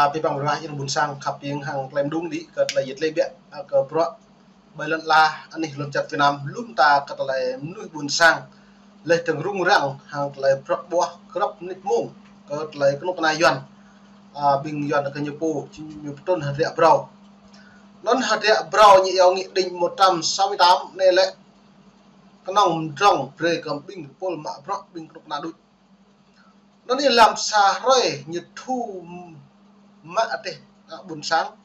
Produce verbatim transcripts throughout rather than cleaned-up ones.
Abih bang ră anai ƀôn sang khăp hing hăng tơlơi mơdung đĭ kơ tơlơi yit lĕ biă, a, kơ bruă ƀơi lŏn ala anih lŏn čar Việt Nam lŏm ta kơ tơlơi mơnuih ƀôn sang. Laih dơ̆ng rŭng răng hăng tơlơi bruă ƀuh grăp mơnit mông kơ tơlơi kơnuk kơna Yuan. A, ƀing Yuan kơ ñu pô, ñu pơtrŭn hơdră phrâo. Anŭn hơdră phrâo ñu iâu Nghị định một trăm sáu mươi tám anai lĕ kơnơ̆ng mơdrŏng brơi kơ ƀing pôl mă bruă ƀing kơnuk kơna đôč. Anŭn yơh lăm sa hrơi ñu thu mă adih ană ƀôn sang.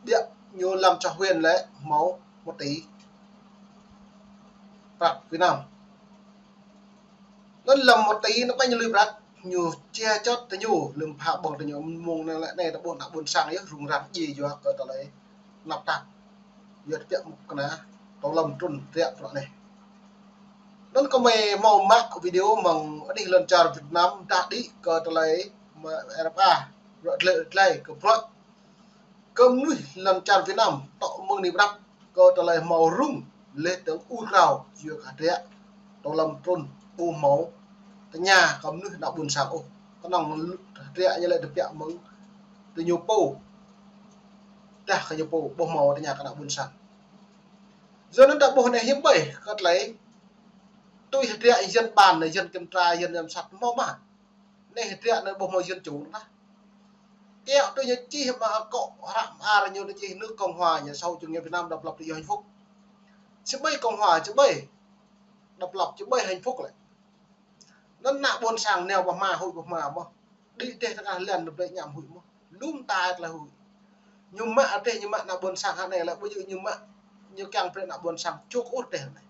Biă ñu lăm čô huyện lĕ hmâo một tỷ prăk Việt Nam. Anŭn lăm một tỷ anŭn ƀing ñu lui prăk, ñu chia chót tơ ñu, lơ̆m pha ƀơ̆ng tơ ñu mơ̆ng anai lĕ anai ta ƀuh ană ƀôn sang yơh rŭng răng djai yua kơ tơlơi tơnap tap. Yua tơbiă mŭk kơna, tơlơi mơtrŭn tơbiă prăk anai. Anŭn kơmơi hmâo mă video mơ̆ng anih lŏn čar Việt Nam dah đĭ kơ tơlơi mă R F A, ră tơlơi, tơlơi kơ prăk. Kơ mơnuih lŏn čar Việt Nam, tŏ mơ̆ng anai prăk, kơ tơlơi hmâo rŭng, laih dơ̆ng ur krao, yua kơ hơdră, tơlơi mơtrŭn, ƀu hmâo tơña kơ mơnuih ană ƀôn sang ôh. Kơnơ̆ng hơdră ñu lĕ tơbiă mơ̆ng tơ ñu pô. Dah kơ ñu pô, ƀu hmâo tơña kơ ană ƀôn sang. Yua anŭn ta ƀuh anai hiư̆m ƀơi, kơ tơlơi tui hơdră dân bàn, dân kiểm tra, dân giám sát hmâo mă. Anai hơdră anai ƀu hmâo dân chủ anŭn. Kiăo tui ñu čih mă akŏ hră mơar ñu čih nước Cộng hòa, nhà xã hội chủ nghĩa Việt Nam độc lập tự do hạnh phúc. Či ƀơi Cộng hòa, či ƀơi độc lập, či ƀơi hạnh phúc lĕ. Anŭn ană ƀôn sang nao pơ hma, huĭ pơ hma mơ̆n. Đĭ dêh tơngah lan tơbiă ñam huĭ mơ̆n. Lŏm ta tơlơi huĭ. Ñu mă adih, ñu mă ană ƀôn sang hă anai lĕ, ƀu djơ̆ ñu mă, ñu kiăng brơi ană ƀôn sang čuk ur dêh anai.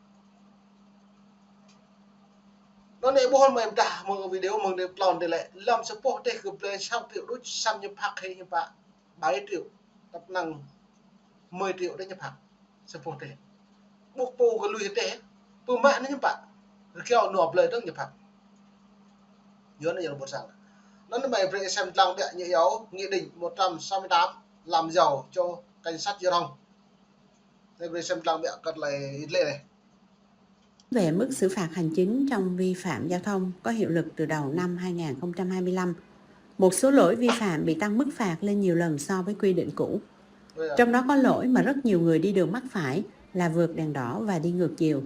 Anŭn anai ƀuh mơ̆ng dah mơ̆ng video mơ̆ng anai tlôn dêh lĕ, lăm sa boh dêh kơ blơi sa triệu đôč, samơ̆ ñu phak hĭ ñu pă bảy triệu, tăp năng mười triệu dêh ñu phak. Sa boh dêh. Ƀuh pô kơ lui dêh, pơmă anai ñu pă. Rơkiao nua blơi dơ̆ng ñu phak. Yua anŭn yơh ƀôn sang. Anŭn mơi brơi sem lăng biă ñu iâu, Nghị định một trăm sáu mươi tám, làm giàu cho cảnh sát giao thông. Mơi brơi sem lăng biă kơ tơlơi yit lĕ anai. Về mức xử phạt hành chính trong vi phạm giao thông có hiệu lực từ đầu năm hai nghìn không trăm hai mươi lăm, một số lỗi vi phạm bị tăng mức phạt lên nhiều lần so với quy định cũ. Trong đó có lỗi mà rất nhiều người đi đường mắc phải là vượt đèn đỏ và đi ngược chiều.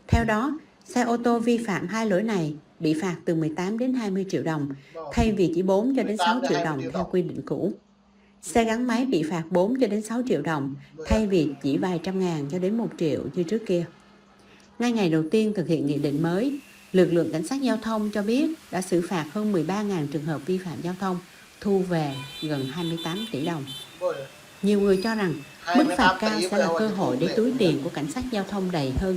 Theo đó, xe ô tô vi phạm hai lỗi này bị phạt từ mười tám đến hai mươi triệu đồng, thay vì chỉ bốn cho đến sáu triệu đồng theo quy định cũ. Xe gắn máy bị phạt bốn cho đến sáu triệu đồng, thay vì chỉ vài trăm ngàn cho đến một triệu như trước kia. Ngay ngày đầu tiên thực hiện nghị định mới, lực lượng cảnh sát giao thông cho biết đã xử phạt hơn mười ba ngàn trường hợp vi phạm giao thông, thu về gần hai mươi tám tỷ đồng. Nhiều người cho rằng mức phạt cao sẽ là cơ hội để túi tiền của cảnh sát giao thông đầy hơn.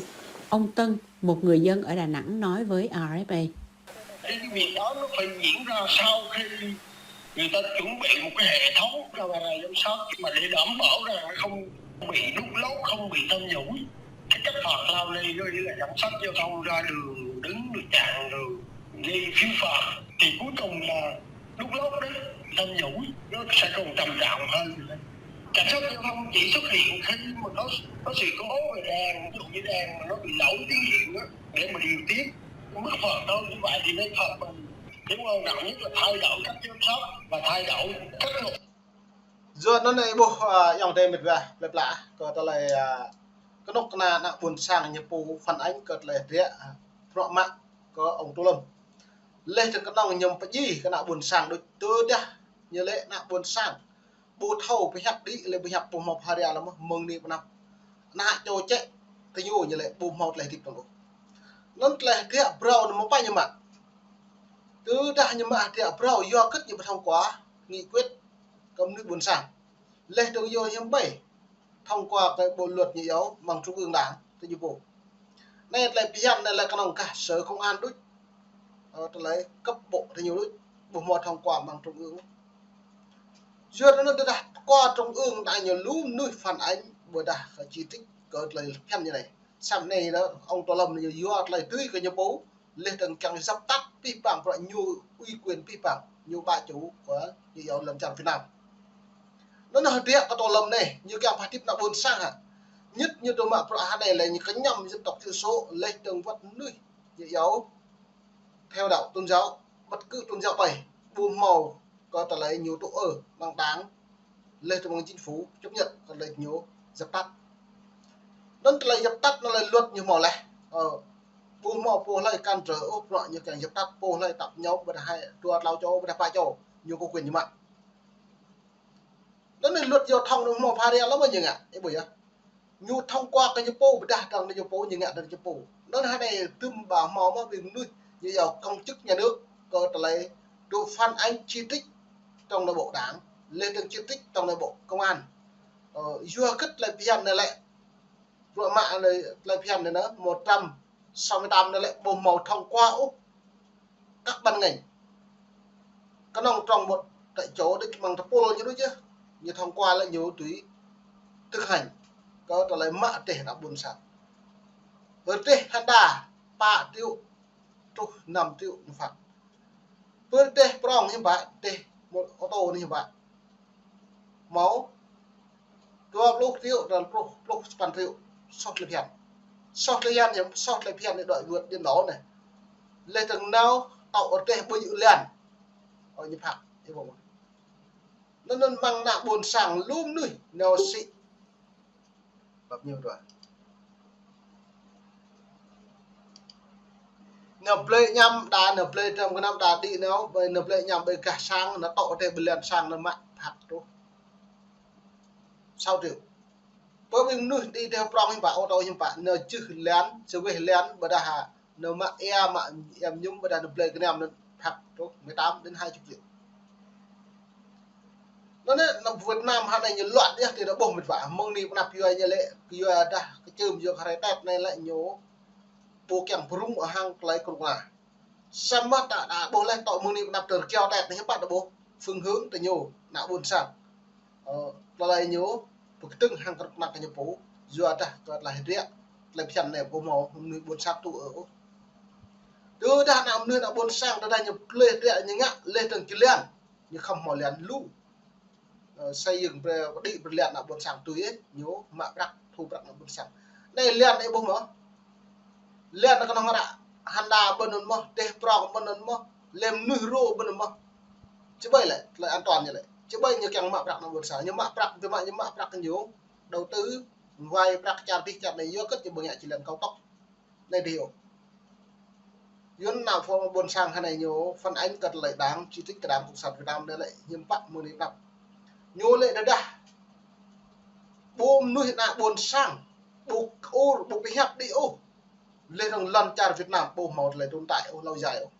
Ông Tân, một người dân ở Đà Nẵng, nói với R F A. Cái việc đó nó phải diễn ra sau khi người ta chuẩn bị một cái hệ thống camera giám sát mà để đảm bảo rằng không bị đút lót, không bị tham nhũng. Cái cách phạt lao ly đó là cảnh sát giao thông ra đường đứng được chặn đường, gây phiếu phạt thì cuối cùng là đút lót đấy, tham nhũng nó sẽ còn trầm trọng hơn. Cảnh sát giao thông chỉ xuất hiện khi mà có có sự cố về đèn, ví dụ như đèn mà nó bị lỗi tín hiệu á, để mà điều tiết. Mức phạt thôi, như vậy thì nên phạt bằng, đúng không? Nặng nhất là thay đổi cách giám sát và thay đổi cách luật. Yua anŭn anai ƀuh, a, ayŏng adơi mĕt wa, plơi pla, kơ tơlơi, a, kơnuk kơna ană ƀôn sang ñu pô phản ánh kơ tơlơi hơdră, a, bruă mă kơ ông Tô Lâm. Laih dơ̆ng kơnơ̆ng ñu pơdjai kơ ană ƀôn sang đôč, tơdah ñu lĕ ană ƀôn sang ƀu thâo pơhiăp đĭ, lĕ pơhiăp ƀu hmâo pha ria lăm mơ̆ng anai pơ anăp. Ană čô čĕ tơ ñu ñu lĕ ƀu hmâo tơlơi hơdip tơ̆ng ôh. Anŭn tơlơi hơdră phrâo anŭn mơ̆ng pă ñu mă. Tơdah ñu mă hơdră phrâo yua hơget ñu ƀu thông qua nghị quyết kơ mơnuih ƀôn sang. Laih dơ̆ng yua hiư̆m ƀơi thông qua cái bộ luật ñu iâu mơ̆ng trung ương đảng tơ ñu pô. Anai tơlơi phiăn anai lĕ kơnơ̆ng gah sở công an đôč. Ơ, tơlơi cấp bộ tơ ñu đôč. Ƀu hmâo thông qua mơ̆ng trung ương. Yua anŭn tơdah qua trung ương đa ñu lu mơnuih phản ánh ƀôdah kơ chỉ trích kơ tơlơi phiăn ñu anai. Samơ̆ anai lĕ ông Tô Lâm ñu yua tơlơi tui kơ ñu pô. Laih dơ̆ng kiăng dập tắt pih pang bruă ñu uy quyền pih pang, ñu bá chủ của ñu iâu lŏn čar Việt Nam. Anŭn hơdră kơ Tô Lâm anai, ñu kiăng pha hơdip ană ƀôn sang hă. Nhất ñu tơ mă bruă hă anai lĕ ñu kơñăm dân tộc thiểu số, laih dơ̆ng wơ̆t mơnuih ñu iâu theo đạo tôn giáo, bất cứ tôn giáo ƀơi, ƀu hmâo kơ tơlơi ñu tŭ ư, mơ̆ng đảng, leh tơ mơ̆ng chính phủ chấp nhận, kơ tơlơi ñu dập tắt. Anŭn tơlơi dập tắt anŭn lĕ luật ñu hmâo laih. Ơ, ƀu hmâo pô hlơi cản trở ôh, bruă ñu kiăng dập tắt, pô hlơi tăp ñu ƀơdah hai, dua, klâo čô, ƀơdah pă čô, ñu có quyền ñu mă. Anŭn lĕ luật giao thông anŭn hmâo phara lăm ñu ngă, ih ƀuh yơh. Ñu thông qua kơ ñu pô, ƀơdah dơ̆ng ñu pô, ñu ngă dơ̆ng ñu pô. Anŭn hơnai tơm ƀa hmâo mơ̆ ƀing mơnuih, ñu yua công chức nhà nước, kơ tơlơi tŭ phản ánh chỉ trích trong nội bộ đảng, leh dơ̆ng chỉ trích trong nội bộ công an. Ơ, yua kơ tơlơi phiăn anai lĕ, bruă mă anai, tơlơi phiăn anai nă, một trăm sáu mươi tám anai lĕ, ƀu hmâo thông qua ôh các ban ngành. Kơnơ̆ng trong một tại chỗ đĕč mơ̆ng tơpul ñu đôč yơh. Ñu thông qua lĕ ñu tui thực hành. Kơ tơlơi mă rơdêh ană ƀôn sang. Rơdêh hơnda pă triệu truh năm triệu ñu phạt. Pơ rơdêh prong hiư̆m pă, rơdêh mô-, ô tô anai hiư̆m pă. Hmâo dua pluh triệu, dua pluh, pluh sapăn triệu. Soh tơlơi phiăn. Soh tơlơi phiăn ñu, soh tơlơi phiăn ñu đuaĭ wơ̆t điện đó anai. Leh dơ̆ng nao tŏ rơdêh ƀơi yŭ lan. Ơ, ñu phạt, ih ƀuh mơ̆. Anŭn, anŭn mơ̆ng ană ƀôn sang lŏm mơnuih nao sĭ. Băp ñu dua. Nao blơi añăm đa, nao blơi dram gơnam đa đĭ nao, ƀơi nao blơi añăm ƀơi gah sang, nao tŏ rơdêh ƀơi lan sang nao mă phạt truh sáu triệu. Pơ ƀing mơnuih đĭ rơdêh prong hiư̆m pă, ô tô hiư̆m pă, nao jưh lan, sơweh lan, ƀơdah hă, nao mă ia, mă ia mơñum, ƀơdah nao blơi gơnam anŭn phạt truh mười tám đến hai chục triệu. Anŭn anai, ană Việt Nam hơnai ñu loạn yơh, tơdah ƀuh mĕt wa. Mơ̆ng anai pơanăp yua ñu lĕ, yua dah kơčưm yua kơ hrơi Tết anai lĕ ñu ƀu kiăng pơrŭng ôh hăng tơlơi krŭng na. Samơ̆ ta đa ƀuh leh tŏ mơ̆ng anai pơanăp tơlơi kiaŏ Tết anai hiư̆m pă ta ƀuh. Phương hướng ta ñu, ană ƀôn sang. Ơ, tơlơi ñu pơkơdơ̆ng hăng kơnuk kơna kơ ñu pô, yua dah kơ tơlơi hơdră, tơlơi phiăn anai ƀu hmâo mơnuih ƀôn sang tŭ ư ôh. Tơdah ană mơnuih ană ƀôn sang, tơdah ñu tơlơi hơdră ñu ngă, leh dơ̆ng či lan, ñu khŏm hmâo lan lu. Ơ, xây dựng brơi, đĭ brơi lan ană ƀôn sang tui ih, ñu mă prăk, thu prăk ană ƀôn sang. Anai lan ih ƀuh mơ̆. Lan kơnơ̆ng hră hơnda ƀơi anŭn mơ̆, rơdêh prong ƀơi anŭn mơ̆, leh mơnuih rô ƀơi anŭn mơ̆. Či ƀai lĕ, tơlơi an toàn ñu lĕ. Či ƀai ñu kiăng mă prăk ană ƀôn sang, ñu mă prăk, tơma ñu mă prăk ñu đầu tư, vay prăk čar dih čar anai, yua kơ ñu ƀu ngă či lan cao tốc. Anai dih ôh. Yua anŭn ană phung ƀôn sang hơnai ñu phản ánh kơ tơlơi đảng, chỉ trích kơ Đảng Cộng sản Việt Nam anai lĕ hiư̆m pă mơ̆ng anai pơanăp. Ñu lĕ tơdah ƀu mơnuih ană ƀôn sang, ƀu ur, ƀu pơhiăp đĭ ôh. Leh dơ̆ng lŏn čar Việt Nam ƀu hmâo tơlơi tồn tại ôh, lâu dài ôh.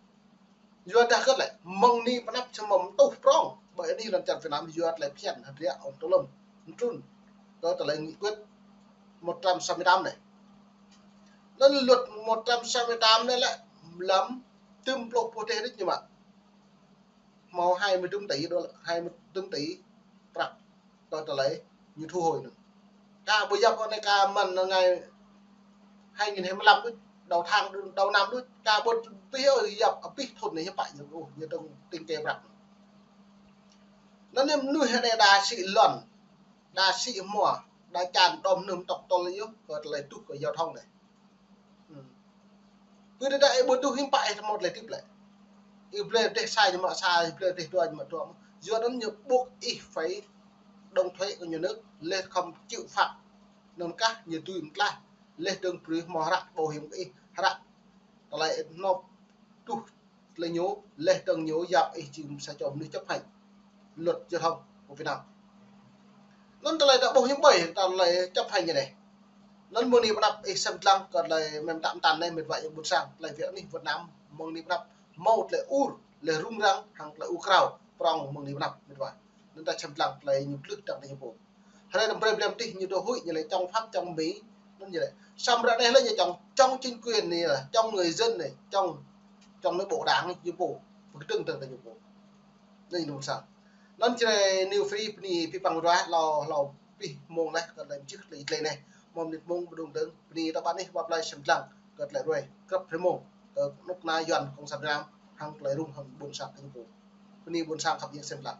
Yua dah kơ lĕ, mơ̆ng anai pơanăp samơ̆ tuh prong, ƀơi anai lŏn čar Việt Nam yua tơlơi phiăn hơdră ôn tơ lŏm, trŭn kơ tơlơi nghị quyết một trăm sáu mươi tám anai. Anŭn luật một trăm sáu mươi tám anai lĕ, lăm tơm pluh pơtê đôč ñu mă. Hmâo hai mươi tư tỷ đô la, hai mươi tư tỷ prăk kơ tơlơi ñu thu hồi anŭn. Ka ƀu yap anai ka mơ̆n anai hai nghìn hai mươi lăm đôč, đầu tháng, đầu năm đôč, ka ƀu abih ôh yap abih thŭn anai hiư̆m pă ñu, ôh, ñu tơ̆ng tĭng kơ prăk. Anŭn anai mơnuih anai đa sĭ lŏn, đa sĭ hmua, đa čan đom nơm tŏk tơl yơh, kơ tơlơi tuh kơ giao thông anai. Hmm. Pơ tơdah ih ƀu tuh hiư̆m pă ih tơmŏt lĕ tip lĕ. Ih blơi rơdêh sa ñu mă sa, ih blơi rơdêh dua ñu mă dua. Yua anŭn ñu buộc ih phải đóng thuế kơ nhà nước, leh khŏm chịu phạt. Anŭn kah ñu tui mơ̆n tlaih, leh dơ̆ng brơi hmâo hră bảo hiểm kơ ih, hră tơlơi ih nộp tuh tơlơi ñu, leh dơ̆ng ñu yap ih či sa čô mơnuih chấp hành luật giao thông của Việt Nam. Anŭn tơlơi ta ƀuh hiư̆m ƀai, tơlơi chấp hành ñu anai. Anŭn mơ̆ng anai pơanăp ih sem lăng kơ tơlơi mơ̆ng tăm tăn anai, mĕt wa ayŏng ƀôn sang, tơlơi Việt anai, Việt Nam, mơ̆ng anai pơanăp hmâo tơlơi ur, leh rŭng răng, hăng tơlơi ur krao, prong mơ̆ng anai pơanăp, mĕt wa. Anŭn ta sem lăng tơlơi ñu glưh dăng tơlơi ñu pô. Hrơi anai brơi blem tih ñu dŏ huĭ ñu lĕ chống Pháp, chống Mỹ, anŭn ñu lĕ. Samơ̆ ră anai lĕ ñu chống, chống chính quyền anai lĕ, chống người dân anai, chống, chống nội bộ đảng anai ñu pô. Pơkơdơ̆ng dơ̆ng ñu pô. Anai ñu ƀôn sang. Anŭn čơđai New Free bơni pih păng ruai, hlâo, hlâo pih mông leh, kơ tơlơi mơčih tơlơi tơlơi anai. Mơ̆ng mơnit mông ƀơđung dơ̆ng, bơni tơpă anai, wap laih sem lăng, kơ tơlơi ruai. Krăp hrơi mông, kơ kơnuk kơna Yuan Cộng sản Việt Nam, hăng tơlơi rŭng hăng ƀôn sang ñu pô. Bơni ƀôn sang khăp yang sem lăng.